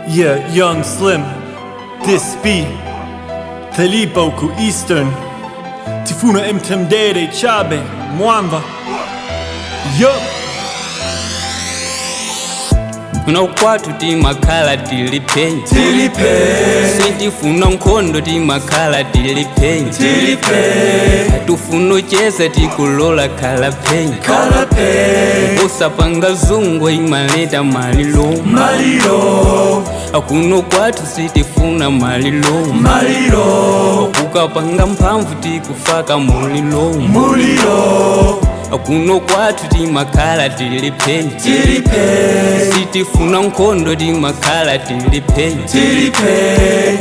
Yeah, Young Slim. This be Tilipo ku Eastern. Tifuna mtendere chabe mwamva. Yup. Kuno kwathu timakhala tili phe, sitifuna nkhondo, timakhala tili phe, tufuna ucheza, tikulola khala phe, usapanga zungu imaleta malilo. Kuno kwathu sitifuna malilo, ukapanga mphamvu tikufaka mulilo. Kuno kwathu timakhala tili phe, sitifuna nkhondo, timakhala tili phe,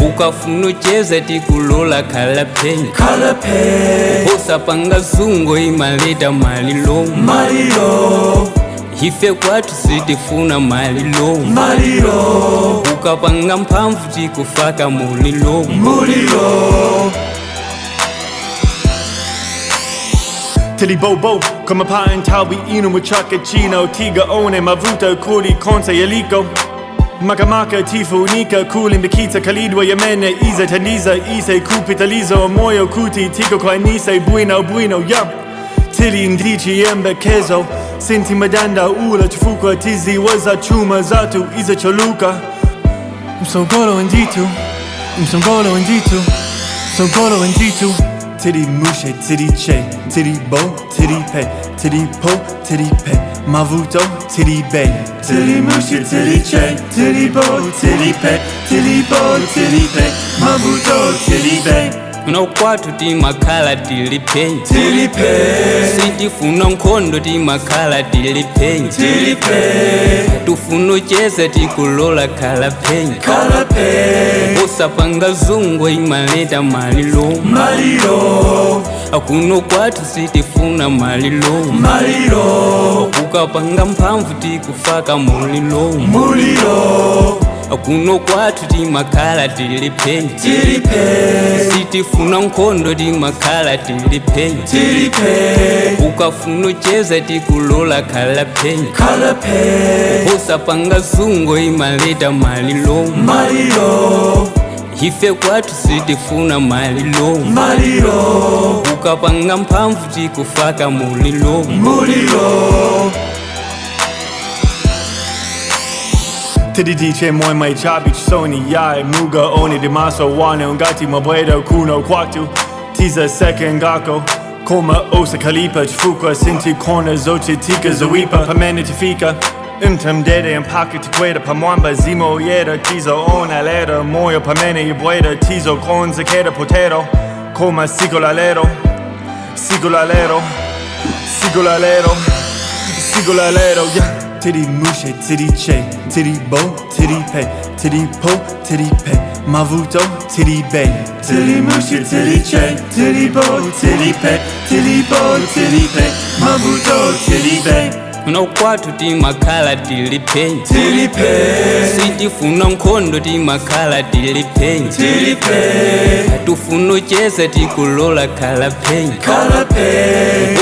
ukafuna ucheza tikulola khala phe, usapanga zungu imaleta malilo. Ife kwathu sitifuna malilo, ukapanga mphamvu tikufaka mulilo. Tili bobo, kama pa ntawi inu muchaka chino, tiga one mavuto kuri konse yaliko. Makamaka tifunika kulimbikitsa kalidwa yamene iza taniza ise kupitalizo moyo kuti tiko kwa nise bwino bwino ya. Tili ndichi yembekezo, sinti madanda ula chifukwa tizi waza chuma zatu iza choluka. Msongolo nditu, msongolo nditu, msongolo nditu. Tiri mushe, tiri che, tiri bo, tiri pe, tiri po, tiri pe, mavuto, tiri be. Tiri mushe, tiri che, tiri bo, tiri pe, tiri bo, tiri pe, mavuto, tiri be. Kuno kwathu timakhala tili phe, sitifuna nkhondo, timakhala tili phe, tufuna ucheza, tikulola khala phe, usapanga zungu imaleta malilo. Kuno kwathu sitifuna malilo, ukapanga mphamvu tikufaka mulilo. Kuno kwathu timakhala tili phe, sitifuna nkhondo, timakhala tili phe, ukafuna ucheza tikulola khala phe, usapanga zungu imaleta malilo. Ife kwathu sitifuna malilo, ukapanga mphamvu tikufaka mulilo. Tiri DJ moi mai chabi soni yai muga oni dimaso wane ungati mabwedo kuno kwatu tiza second gako koma osa kalipa chifukwa sinti kona zochi tika zoipa pamene tifika mtendere mpaka tikwera pamwamba zimo yera tizo ona lera moyo pamene ibwera tizo konzekera potero koma sikolalero sikolalero sikolalero sikolalero yeah. Tiri mushe, tiri che, tiri bo, tiri pe, tiri po, tiri pe, mavuto, tiri be. Tiri mushe, tiri che, tiri bo, tiri pe, tiri bo, tiri pe, mavuto, tiri be. Kuno kwathu timakhala tili phe, sitifuna nkhondo, timakhala tili phe, tufuna ucheza, tikulola khala phe,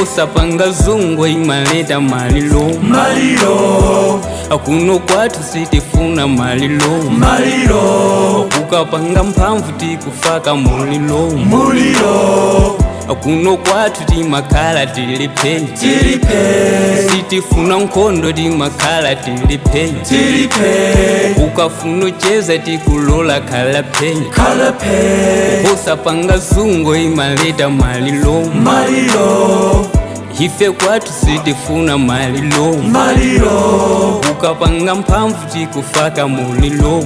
usapanga zungu imaleta malilo. Kuno kwathu sitifuna malilo, ukapanga mphamvu tikufaka mulilo. Kuno kwathu timakhala tili phe, sitifuna nkhondo, timakhala tili phe, ukafuna ucheza tikulola khala phe, usapanga zungu imaleta malilo. Ife kwathu sitifuna malilo, ukapanga mphamvu tikufaka mulilo.